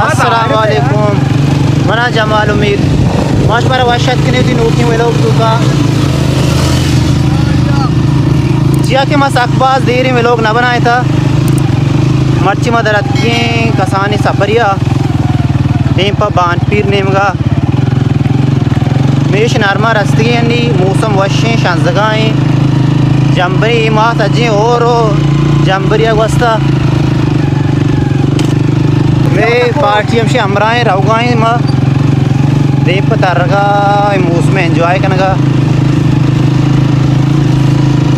السلام علیکم، منا جمال امید، ما شمارا وش اتک کنیں وتی نوکیں ویلوگ توکا۔ چیا کہ ما سک باز دیریں ویلوگ نہ بنائینتا، مرچی ما در اتکیں کسانیں سفریا دیم پہ بانپیر نیمگا۔ میش نرما رستگی انی، موسم وشیں، شنزگائیں، جمبری اے ماہ سجیں اور و جمبریا گوستا۔ مئے پارٹی ہمشی ہمراہیں، روگائیں ما دیم پہ ترگا، اے موسم انجوائے کنگا۔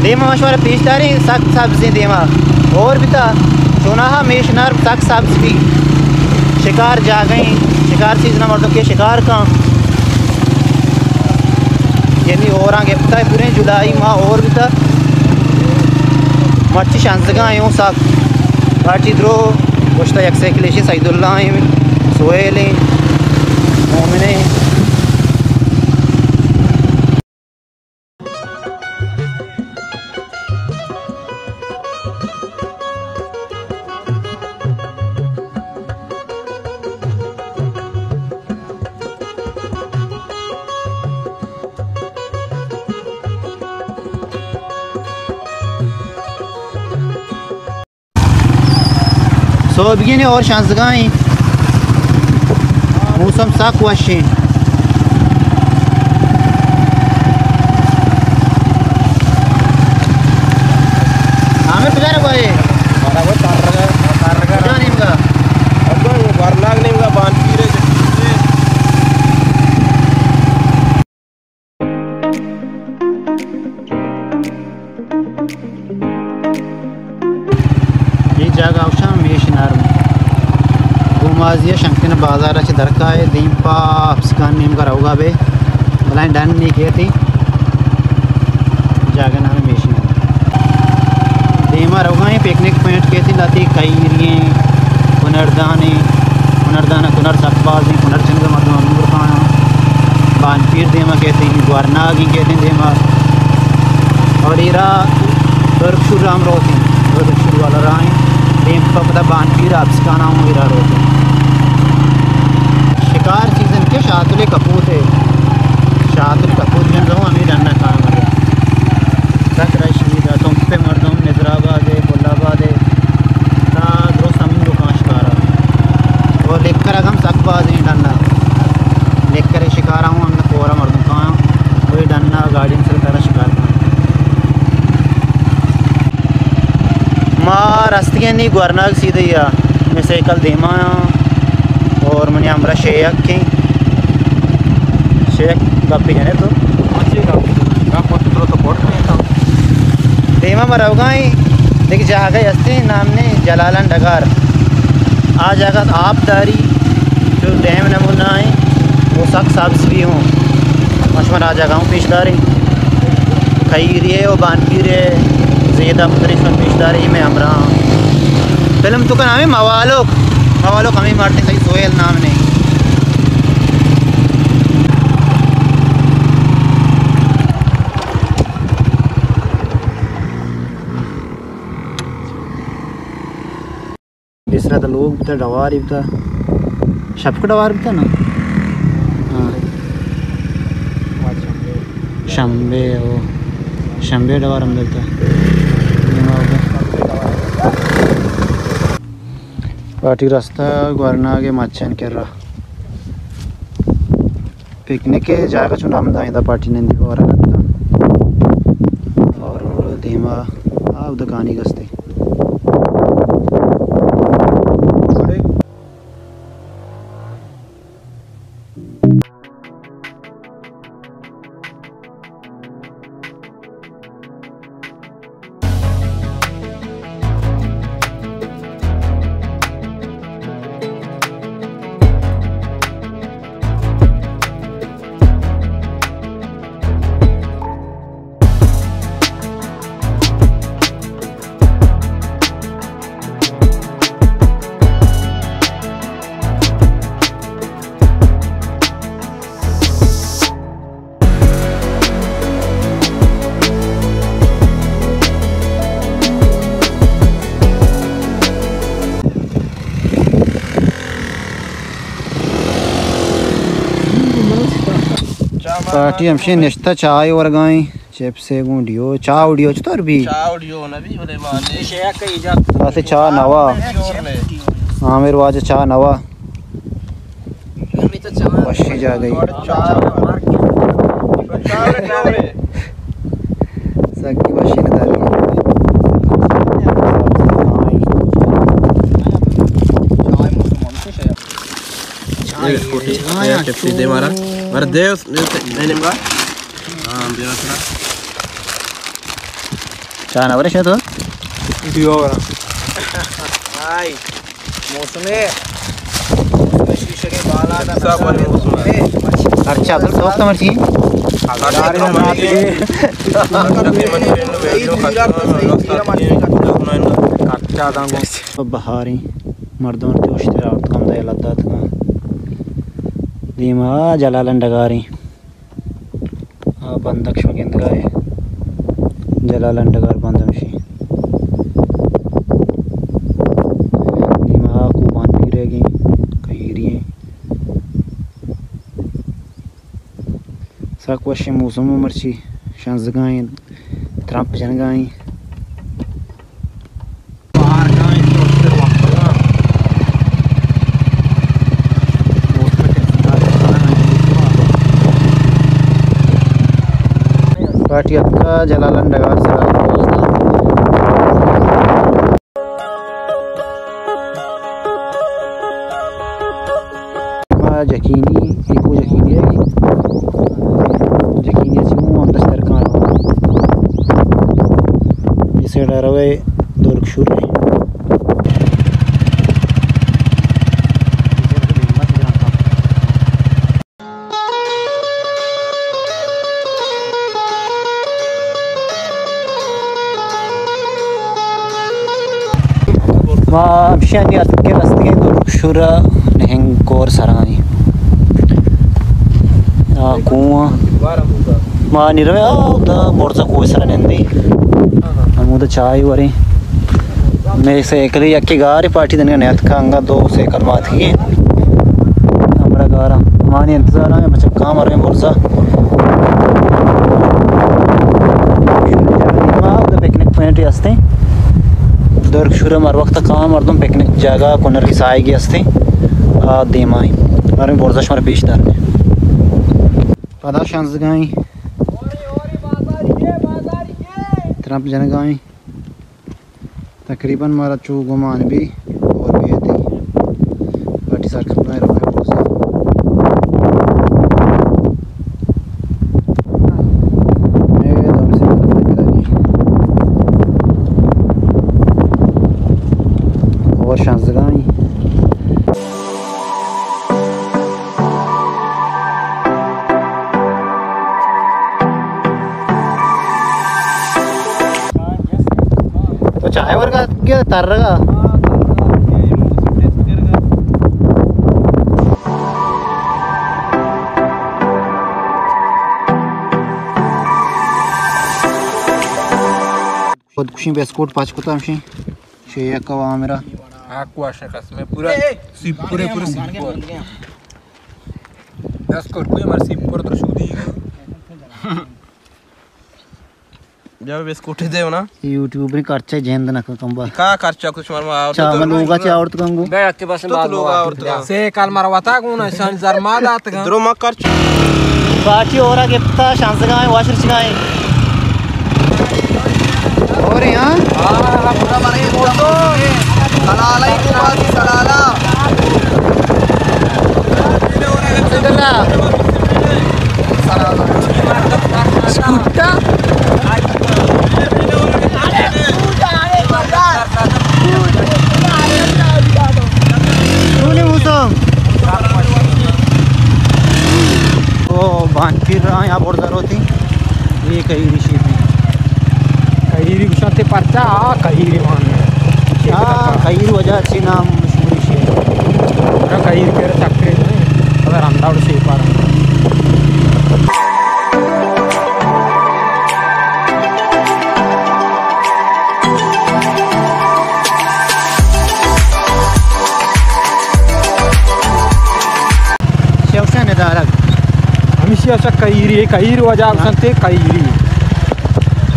دیم ما شمارا پیش داریں، سک سبزیں دیما اور بیتا، چوناہا میش نرم سک سبز بی، شکار جاگہیں، شکار سیزن مردم کہ شکار کن۔ یعنی اوراں گپتا پوریں جولائی ماہ اور بیتا۔ مرچی شنزگاں اوں سک۔ پارٹی درو گوشتا یک سائیکل ایشی سعید اللہ ایں، سہیل ایں، مومن ایں۔ سہبگین اور شنزگائیں، موسم سک وشیں۔ عامر کجا رہا ہے؟ کجا نیمگا؟ ورناگ نیمگا بانپیر ہے۔ اے جاگہ اوشاں میش نرم۔ گومازی ءَ شنکن بازار ءَ چہ درکائے دیم پہ اپسکان نیمگا روگا بے۔ بلائیں ڈن نی کیتی۔ جاگہ نام میش نرم۔ دیما روگا ایں پکنک پوائنٹ کیتی لاتی کئیری ایں، کنردان ایں، کنردان ءَ کنر سک باز ایں، کنر چنگا مردم ہم برکاں، بانپیر دیما کیتی، گورناگ ایں کیتی دیما، اور ایرا درکشور ہم روت ایں، درکشور والا راہ ایں، دیم پہ پدا بانپیر اپسکان ہم ایرا روت ایں۔ شکار سیزن کہ شاتل کپوت ہے، شاتل کپوت جن رو ہمیں ڈنڈا کام ہے۔ سک رش ایں، دا تمپ ءِ مردم نظر آباد ءَ، گل آباد ءَ، تا درست ہمے دکان شکار ءَ۔ اور لکر اگم سک باز ایں ڈن ءَ۔ لکر ءِ شکار ءَ ہوں ہم پورا مردم کاں۔ وہی ڈن ءَ گاڑی سر ترا شکار کاں۔ ما رستگیں نی گورناگ سیدھے یا، میں سائیکل دیما اور منی ہمراہ شیخ ایں۔ شیخ، گپے جنے تو؟ ہاں جی، گپ، گپ تو، تو پوٹ نہیں تھا۔ دیما ما روگا ایں، دیکھ جاگہ ہستے نام نے جلالان ڈگار۔ آ جاگہ آپ داری، جو ڈیم نمونہ ایں، وہ سک سبز بھی ہوں۔ مشمار آ جاگہ ہوں پیش داریں۔ کھیری ہے، وہ بانپیر ہے، زیدہ مدری شمار پیش داریں، میں ہمراہ ہوں۔ فلم تو کا نام ہے موالوک۔ موالوک ہمیں مارتے سہی سہیل نام نے۔ اس رات لوگ بتا، ڈواری بتا۔ شپک ڈوار بتا نا؟ ہاں۔ شمبے، او۔ شمبے ڈوار ہم بتا۔ پارٹی رستہ گورناگ ءِ مچن کرا۔ پکنک ءِ جاگہ چون ہمدا ایں، دا پارٹی نندی بارا کرتا۔ اور دیما آ دکانی گستے۔ پارٹی ہمشی نشتہ چائے ورگائیں، چپس گوں ڈیو، چاہ و ڈیو چطور بی؟ چاہ و ڈیو نہ بی، بلے ما نے شے کئی جا۔ بس چاہ نوا۔ جوڑ نے۔ عامر واجہ چاہ نوا۔ وشی جاگہی۔ سکی وشی نداری۔ یہ بسکوٹی، یہ ٹپسی دے مارا۔ مارا دے اس، دے اس، میں نے مارا۔ ہاں، دے اس نا۔ چاہ نہ ورے شاید ہو؟ ویڈیو ورا۔ ہائی۔ موسم ہے۔ موسم شیشے کے بالا دا۔ سب والے موسم ہے۔ اچھا، تو سوکھ تو مرچی۔ اچھا، دانگو۔ بہاریں مردم تے اشتر آورت کم دے لدات کم۔ دیما جلالن ڈگاریں۔ آ بندک شما گندگا ہے۔ جلالن ڈگار بند ہمشی۔ دیما آ کوبان پیرے گی کہیری ہیں۔ سک وشیں موسم مرچی شنزگائیں، ترمپ جنگائیں۔ پارٹی اتکا جلالن ڈگار سرا۔ ما جکینی، ایکو جکینی ہے۔ جکینی چی ہوں اندر تر کان۔ یہ سیڈا روے دورک شور ہے۔ ما ہمشی آنی اتکیں رستگیں دورک شور نہنگ کور سرائیں۔ آ، کواں۔ ما نی رویں، آ، دا برزا کوہ سرا نندی۔ ہمودا چائے وریں۔ مئے سائیکل یکے گار پارٹی دنگا نیاتکا، انگا دو سائیکل مات کی۔ ہمرا گارا۔ مانی انتظار ہیں، بچہ کام ارے برزا۔ ما دا پکنک پوائنٹ ہستیں۔ دورک شور مر وقت کام مردم پکنک جاگہ کنر کی سائیگی ہستیں۔ آ دیمائیں۔ مارے برزا شمار پیش دار۔ پدا شانزگائیں۔ ترمپ جنگائیں۔ تقریباً مارا چو گمان بھی اور بھی تھی۔ پارٹی سرکل میں روائے بوسا۔ اے دم سے اور شانزگائیں۔ تو چائے ورگا گیا ترگا۔ خودکشی بسکوٹ پچ کتا ہمشی۔ شیک و عامرہ۔ آکو آشا قسم ہے، پورا سیپور ہے، پورا سیپور۔ بسکوٹ کوئی ہمارا سیپور تو شودی۔ جاؤ بسکوٹ دے نا۔ یوٹیوب نے خرچہ جند نہ کم با۔ کا خرچہ کچھ مر ما چا من لوگا چا آورت کنگو۔ بے اکے بس تو لوگا آورت۔ سے کال مر وتا گونا شان زر ما دات۔ درو ما خرچ۔ پارٹی اورا گپتا شانزگائیں واشر چگائیں۔ اور یہاں؟ سلالہ ہی تو بازی سلالہ۔ سلالہ۔ اسکوٹا۔ چونیں موسم؟ او بانکی را یا برزا روتی۔ یہ کہیری شیپی۔ کہیری گشاتے پرچا، آ کہیری مان۔ آ کہیری وجہ چی نام مشہوری شی۔ کہیری پیر چکرے۔ اگر انداڑ سے پار۔ شوشان ادارگ۔ ہمیشہ اچھا، کہیری، کہیر وجہ سنتے کہیری۔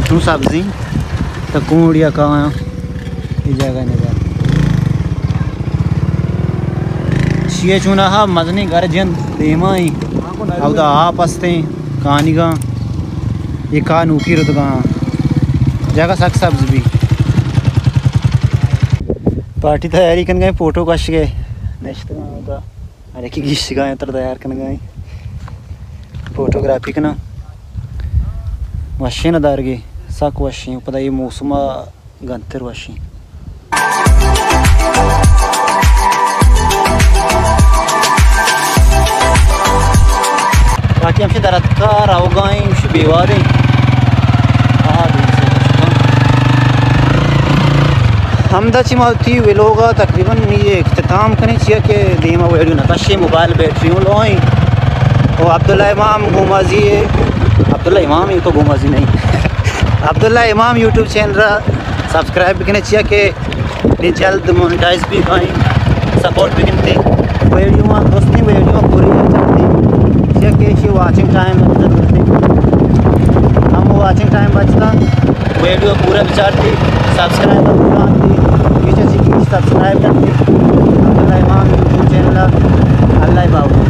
تو سبزی تو کوڑیا کہاں؟ یہ جگہ نظر۔ شیئے چونا ہا مزنی گھر جند دیمائی۔ اودا آپ استیں کانیگاں۔ یہ کا نوکی ردگاں۔ جگہ سک سبز بھی۔ پارٹی تیاری کن گئے، فوٹو کش گئے۔ نشتگاں اودا۔ ہر یکے گیشتگاں، تر تیار کنگائیں، فوٹوگرافی کناں۔ وشیں ندارگے، سک وشیں۔ پدا یہ موسم گنتر وشیں۔ باقی ہمشی درتکا روگائیں، ہمشی بیواریں۔ آہا، دیم سے کشتاں۔ ہمدا چی ما وتی ولوگ ء تقریباً نی اختتام کنیں، چیا کہ دیما ویڈیو نہ کشیں، موبائل بیٹری اوں لو ایں۔ او عبداللہ امام گومازی ہے، عبداللہ امام، یہ تو گومازی نہیں۔ عبداللہ امام یوٹیوب چینل را سبسکرائب بکنے، چیا کہ نی جلد مونیٹائز بھی کائیں، سپورٹ بکنتے۔ ویڈیو ما دوستی ویڈیو پوری چلتی، چیا کہ ایشی واچنگ ٹائم بچتا دوستی۔ ہم واچنگ ٹائم بچتا۔ ویڈیو پورا بچارتی، سبسکرائب پورا آنتی، پیچھے سے پیچھے سبسکرائب کرتی۔ عبداللہ امام یوٹیوب چینل، اللہ باؤ۔